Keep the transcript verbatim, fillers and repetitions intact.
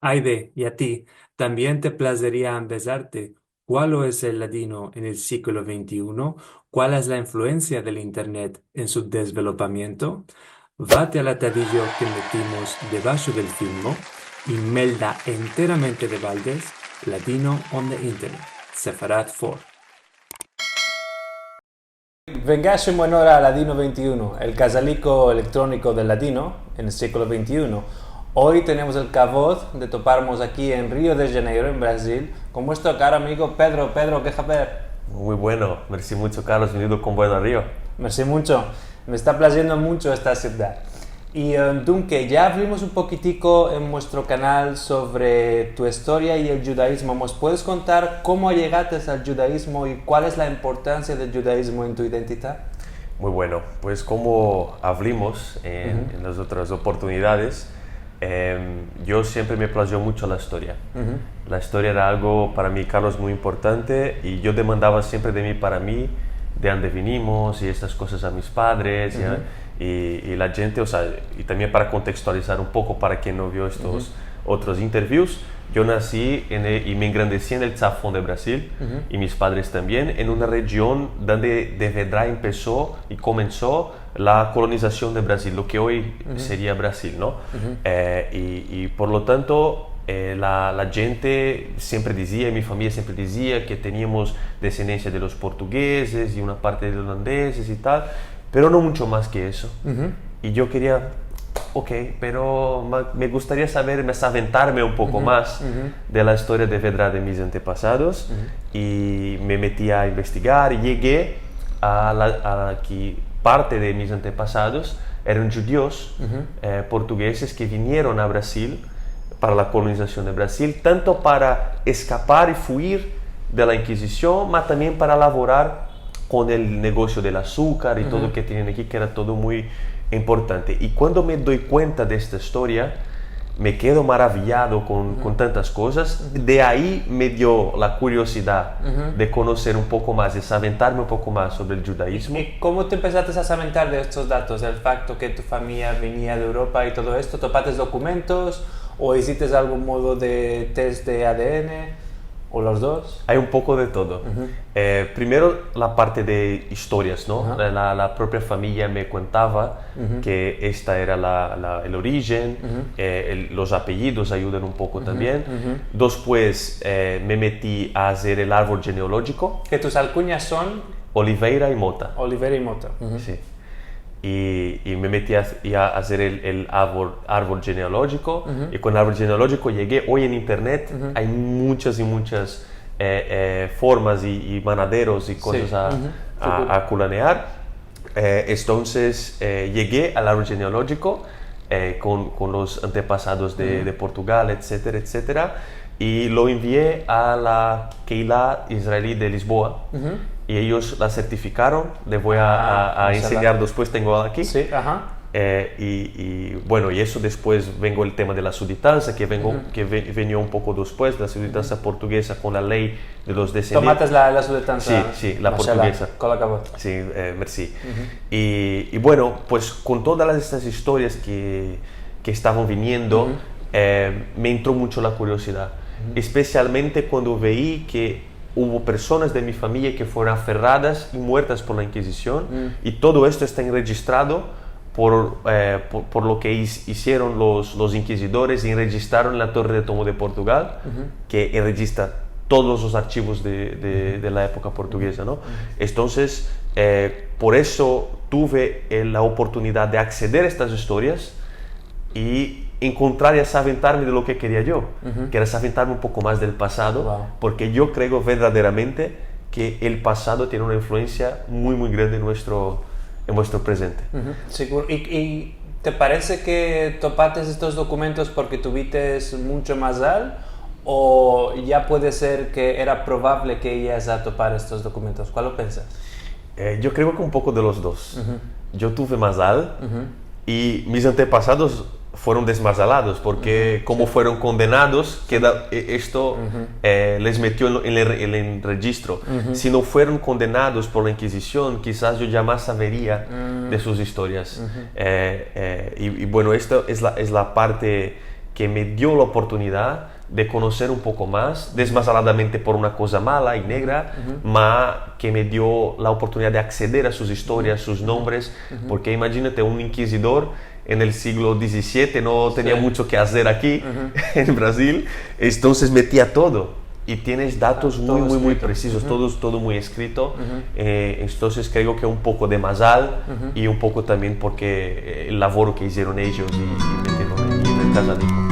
Aide, i a ti, tambien te plazeria ambezarte kualo es el ladino en el siglo vente i uno? Kual es la influensia del Internet en su desvelopamiento? Vate al atadijo ke metimos debasho del filmo i melda enteramente de baldes Ladino on the Internet, Sefarad for. Vengash en buenora a Ladino vente i uno, el kazaliko elektroniko del ladino en el siglo vente i uno. Oy tenemos el kavod de toparmos aki en Rio de Janeiro, en Brazil, kon muestro karo amigo Pedro. Pedro, ke haber? Muy bueno, mersi muncho, Carlos, venido kon vuelta a Rio. Mersi muncho. Me esta plaziendo muncho esta sivdad. I, eh, dunke, ya avlimos un pokitiko en muestro kanal sovre tu istoria i el djudaizmo. Mos puedes kontar komo yegates al djudaizmo i kual es la importansia del djudaizmo en tu identidad? Muy bueno. Pues, komo avlimos en, en las otras oportunidades, em, yo siempre me plazio muncho la istoria. La istoria era algo para mi, Carlos, muy importante, i yo demandava siempre de mi, para mi, de ande venimos i estas kozas a mis padres, i a, i, i la djente, o sea, i tambien para kontekstualizar un poko para ken no vio estos otros interviews, yo nasi en el, i me engrandesi en el tzafon de Brazil, i mis padres tambien, en una rejion donde de verdad empeso i komenso la kolonizasion de Brazil, lo ke oy seria Brazil, no? Eh, i, i por lo tanto, eh, la, la djente siempre dizia, i mi famiya siempre dizia, ke teniamos desendensia de los portuguezes i una parte de olandezes i tal, pero no muncho mas ke eso. I yo keria, ok, pero ma-, me gustaria saver, mas aventarme un poko mas de la istoria de verdad de mis antepasados, i me meti a investigar, i yegi a la, a ke parte de mis antepasados eran djudios, eh, portuguezes ke vinieron a Brazil para la kolonizasion de Brazil, tanto para eskapar i fuir de la Inkizision, mas tambien para lavorar kon el negosio del azukar i todo lo ke tenian aki, ke era todo muy importante. I kuando me doi kuenta de esta istoria, me kedo maraviyado kon, kon tantas kozas. De ayi me dio la kuriozidad de konoser un poko mas, de saventarme un poko mas sovre el djudaizmo. I komo te empesates a saventar de estos datos, del fakto ke tu famiya venia de Evropa i todo esto? Topates dokumentos o izites algun modo de test de A D N? O los dos? Ay un poko de todo. Eh, primero, la parte de istorias, no? La, la, la propia famiya me kuentava ke esta era la, la, el orijen, eh, el, los apellidos ayudan un poko tambien. Despues, eh, me meti a azer el arbol jenealojiko. Ke tus alkunyas son Oliveira i Mota. Oliveira i Mota. Si. I, i me meti a, i a azer el, el arbol, arbol jenealojiko, i kon el arbol jenealojiko yegi, oy en internet ay munchas i munchas, eh, eh, formas i, i manaderos i kozas a, a, a kulanear. Eh, entonses, eh, yegi al arbol jenealojiko, eh, kon, kon los antepasados de, de Portugal, etsetera, etsetera. I lo envii a la Keilah Israeli de Lisboa, i eyos la sertifikaron. Le vo a, a, a ensenyar despues, tengo aki. Si, aha. Eh, i, i, bueno, i eso despues vengo el tema de la suditansa, ke vengo, ke ve-, venio un poko despues, la suditansa portugeza kon la ley de los desendientes. Tomates la, la suditansa. Si, si, la portugeza. Mashallah, kol akavod. Si, eh, mersi. I, i bueno, pues kon todas las, estas istorias ke, ke estavan viniendo, eh, me entro muncho la kuriozidad. Espesialmente kuando vei ke uvo personas de mi famiya ke fueron aferradas i muertas por la Inkizision, i todo esto esta enrejistrado por, eh, por, por lo ke iz-, izieron los, los inkizidores i enrejistraron en la Torre de Tomo de Portugal, ke enrejistra todos los archivos de, de, de la epoka portugeza, no? Entonses, eh, por eso tuve, eh, la oportunidad de akseder a estas istorias i enkontrar i saventarme de lo ke keria yo, ke era saventarme un poko mas del pasado, porke yo kreo verdaderamente ke el pasado tiene una influensia muy, muy grande en muestro, en muestro prezente. Siguro. I, i te parese ke topates estos dokumentos porke tu vida es muncho mazal, o ya puede ser ke era provable ke iyas a topar estos dokumentos? Kual lo pensas? Eh, yo kreo ke un poko de los dos. Yo tuve mazal i mis antepasados fueron desmazalados, porke komo fueron kondenados, keda, e-, esto, eh, les metio en, en el, en el rejistro. Si no fueron kondenados por la Inkizision, kizas yo jamas saveria de sus istorias. Eh, eh, i, i bueno, esto es la, es la parte ke me dio la oportunidad de konoser un poko mas, desmazaladamente por una koza mala i negra, ma ke me dio la oportunidad de akseder a sus istorias, sus nombres, porke imadjinate, un inkizidor en el siglo dizisiete no tenia mucho ke azer aki, en Brazil, entonses metia todo. I tienes datos muy, muy, muy presizos, todo, todo muy eskrito. Eh, entonses kreo ke un poko de mazal i un poko tambien porke, eh, el lavoro ke izieron eyos i, i metieron en el kazadiko.